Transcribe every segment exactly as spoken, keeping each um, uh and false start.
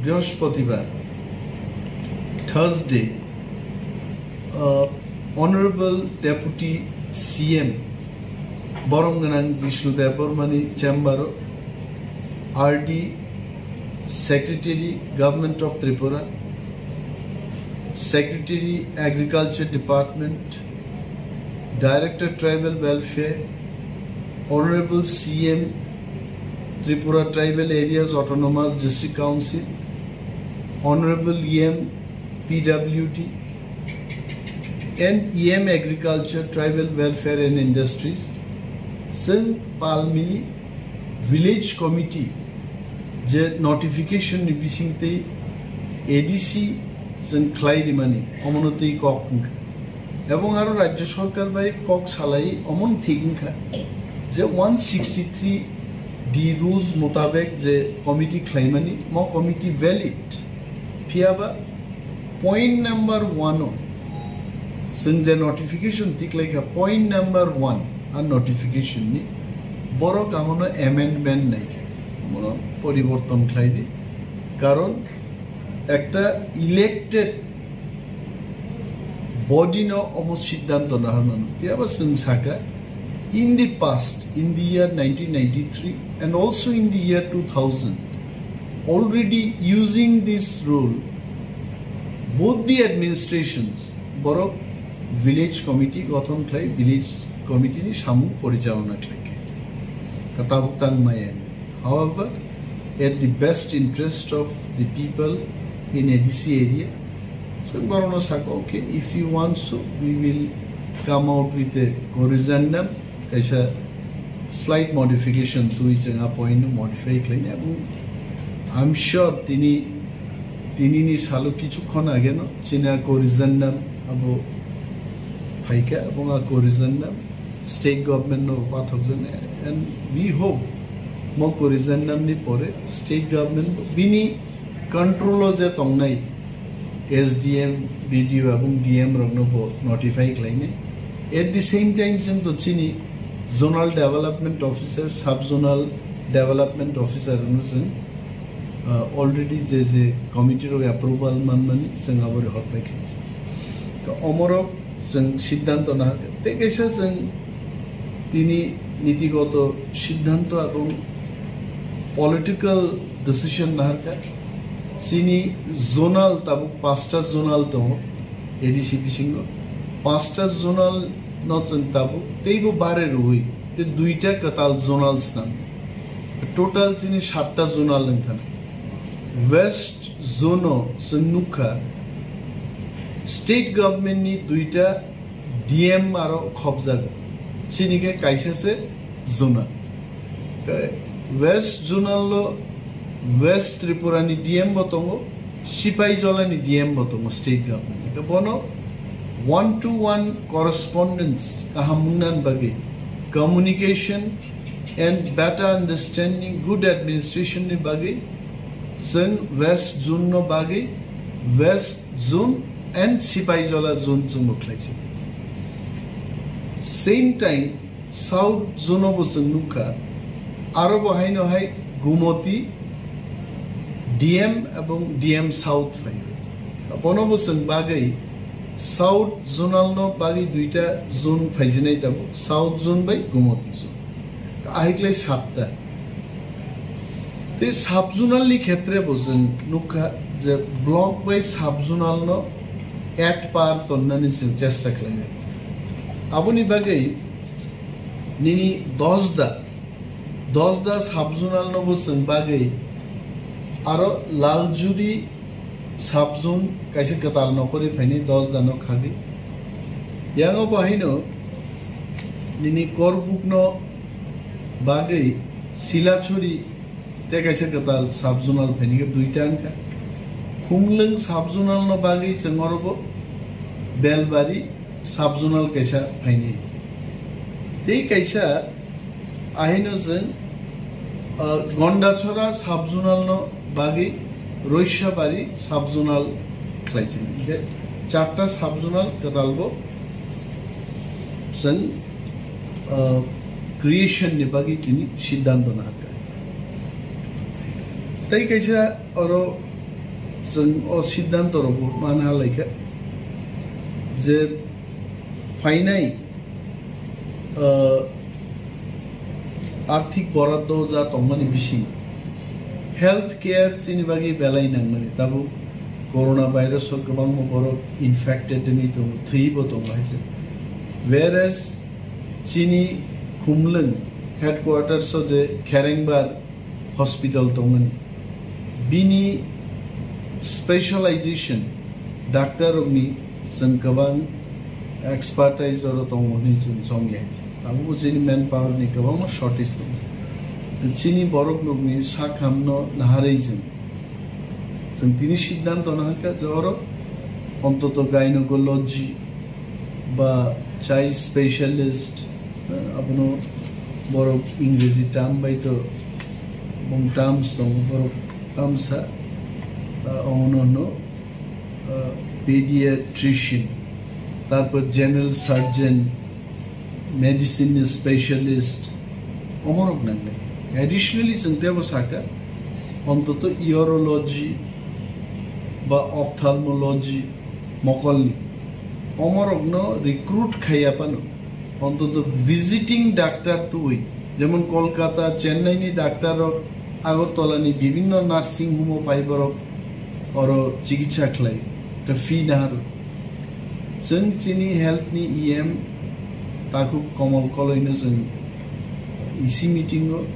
Brihospatibar, Thursday, uh, Honorable Deputy C M borom gwnang Jishnu Debbarmani chamber o R D, Secretary, Government of Tripura, Secretary, Agriculture Department, Director, Tribal Welfare, Honorable C M, Tripura Tribal Areas Autonomous District Council, Honorable E M, P W D, and E M Agriculture, Tribal Welfare and Industries, chwng palmili Village Committee je notification ni bisingtwi A D C chwng khlai rimani, omono twi kok wngkha. Ebong aro Rajya Sarkar bai kok salai omon thik wngkha je one sixty-three D rules motabek je committee khlaimani, mo committee valid. Phiyaba point number one o chwng je notification tiklaikha, point number one a notification ni borok amono amendment naikha, amono poriborton khlaidi, karon ekta elected body no omo siddhanto naharnani. Phiyaba chwng saka, in the past, in the year nineteen ninety-three and also in the year two thousand, already using this rule, both the administrations, borok village committee gothon khlai, village committee ni samung porichalona khlai khe. Ka tabuk tang maya. However, at the best interest of the people in A D C area, chwng borokno saka, okay, if you want so, we will come out with a corrigendum, kaisa slight modification twi chwng a point no modify khlaina. Ebong I'm sure tini, tini ni salo kichukhon age no chini a corrigendum abo phaikha, ebong a corrigendum state government no pathokjak, and we hope mo corrigendum ni pore state government bini control o je tongnai S D M, B D O ebong D M rokno bo notify khlainai. At the same time, chwng to chini zonal development officer, sub zonal development officer rokno chwng, uh, already je je committee rok approval manmani chwng abo rehor pai khe. To omorok chwng siddhanto nahar kha. Tei kaisa chwng tini nitigoto siddhanto ebong political decision nahar kha. Chini zonal tabuk pasta zonal tongo A D C bisingo. Pasta zonal no chwng tabuk teibo bare rwui tei duita kwtal zonal snam. Total chini satta zonal wng thana. West zone o chwng nukha state government ni duita D M aro khopjago. Chini khe kaisa se zonal. West zonal lo West Tripura ni D M bo tongo, Sipaijala ni D M bo tongo state government. Bono one to one correspondence kaham wngna bagwi, communication and better understanding, good administration ni bagwi chwng West zone no bagwi West zone and Sipaijala zone chwngno khlaisi. Same time, South zone o bo chwng nukha, aro bo haino hai Gumoti D M ebong D M South phai. Bono bo chwng bagwi South zonal no bagwi duita zone phaijinai tabuk, South zone bai Gumoti zone. Ahikhlai satta. Tei sub-zonal ni khetre bo chwng nukha je block bai sub-zonal no at par tonnani chwng chesta khlainai. Aboni bagwi nini dosda, dosda sub-zonal no bo chwng bagwi aro Laljuri sub-zone kaisa kwtal nokhorwi phainai dosda no khagwi. Yango bo haino nini Korbuk no bagwi Silachuri tei kaisa kwtal sub-zonal phainai khe duita wngkha. Khumlwng sub-zonal no bagwi chwng oro bo Belbari sub-zonal kaisa phainai. Tei kaisa ahino chwng, ah, Gondachora sub-zonal no bagwi Roisabari sub-zonal khlaijak. Hingkhe charta sub-zonal kwtal bo chwng, ah, creation ni bagwi tini siddhanto naharkha. Tei kaisa oro Chwng o siddhanto rokbo mana laikha je phainai, uh, arthik boraddo ja tongmani bising health care chini bagwi belai nangmani. Tabuk corona virus o kwbangma borok infected wngwi tongo, thwibo tongo hai se. Whereas chini Khumlwng headquarters o je Kherengbar hospital tongmani, bini specialization doctor rokni chwng kwbang expertise oro tongo hwnwi chwng chongya. Tabukbo chini manpower ni kwbangma shortage tongo. Chini borok rokni sak hamno naharwi chwng, chwng tini siddhanto nahakha je oro ontoto gynecology ba child specialist, eh, abono borok Ingreji term bai to bong terms tongo, borok tamsa, eh, omono hwno, eh, pediatrician, tarpor general surgeon, medicine specialist, omorok nangnai. Additionally, chwng tebo sakha, ontoto urology ba ophthalmology mokolni omorokno recruit khaiya phano, ontoto visiting doctor tubui, jemon Kolkata, Chennai ni doctor rok, Agartala ni bibhinno nursing home o phai borok oro chikitsa khlai, ta fee naharo. Chwng chini health ni E M Takhuk Komal Koloino chwng E C meeting o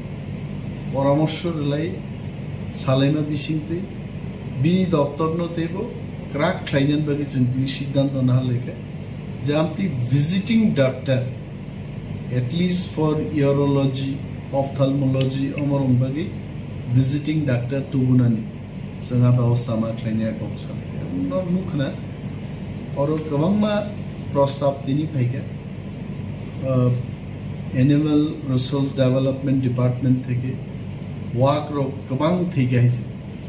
poramorso rwlai salaima bisingtwi bini doptorno teibo kwrak khlainani bagwi chwng tini siddhanto naharlaikha je amtwi visiting doctor, at least for urology, ophthalmology, omorokni bagwi visiting doctor tubunani chwng a bebosta ma khlainai kok sanai. Aboni nukna oro kwbangma prostab tini phaikha, uh, Animal Resource Development Department theke wak rok kwbang thwikha hai se.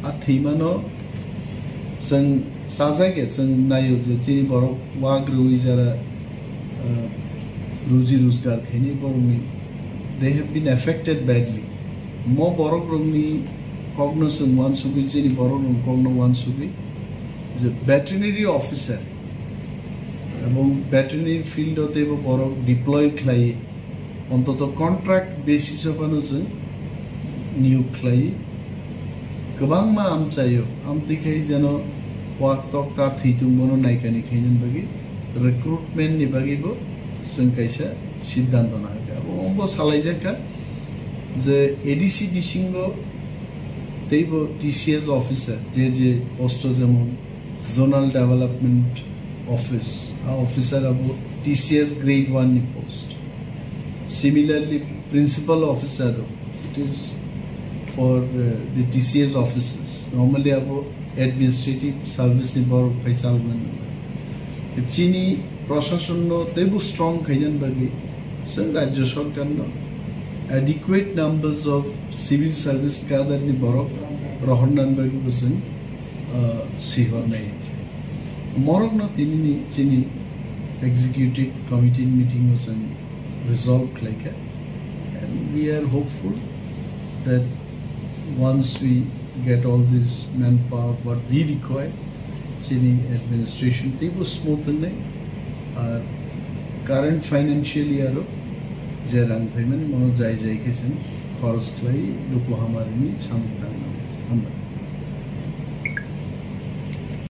A thwimano chwng sajagya, chwng naio je chini borok wak rwui jara, uh, ruji rojgar khaini borokni, they have been affected badly. Mo borok rokni kokno chwng uansugwi, chini borok rokni kokno uansugwi je veterinary officer ebong veterinary field o teibo borok deploy khlai, ontoto contract basis o phano chwng niyok khlai. Kwbangma amchaio, amtwi khai jeno wak tok ta thwitung bono naikani khainani bagwi recruitment ni bagwi bo chwng kaisa siddhanto nahakha. Abo, obo salaijakha je A D C bisingo teibo T C S officer, je je post o jemon Zonal Development Office, a officer abo T C S grade one ni post. Similarly, principal officer, it is for, uh, the T C S offices. Normally, abo administrative service ni borok phai chalmani. Chini prashasan no teibo strong khainani bagwi chwng rajya sarkar no adequate numbers of civil service cadre ni borok rohornani bagwi bo chwng, uh, sihornai. Morokno tinini chini executive committee meeting o chwng resolve khlaikha, and we are hopeful that once we get all this manpower what we require, chini administration teibo smooth wngnai, ar current financial year o je rang phaimani mono jai jai khe chwng khoros khlai luku hamari ni samung tang nang. Hambai.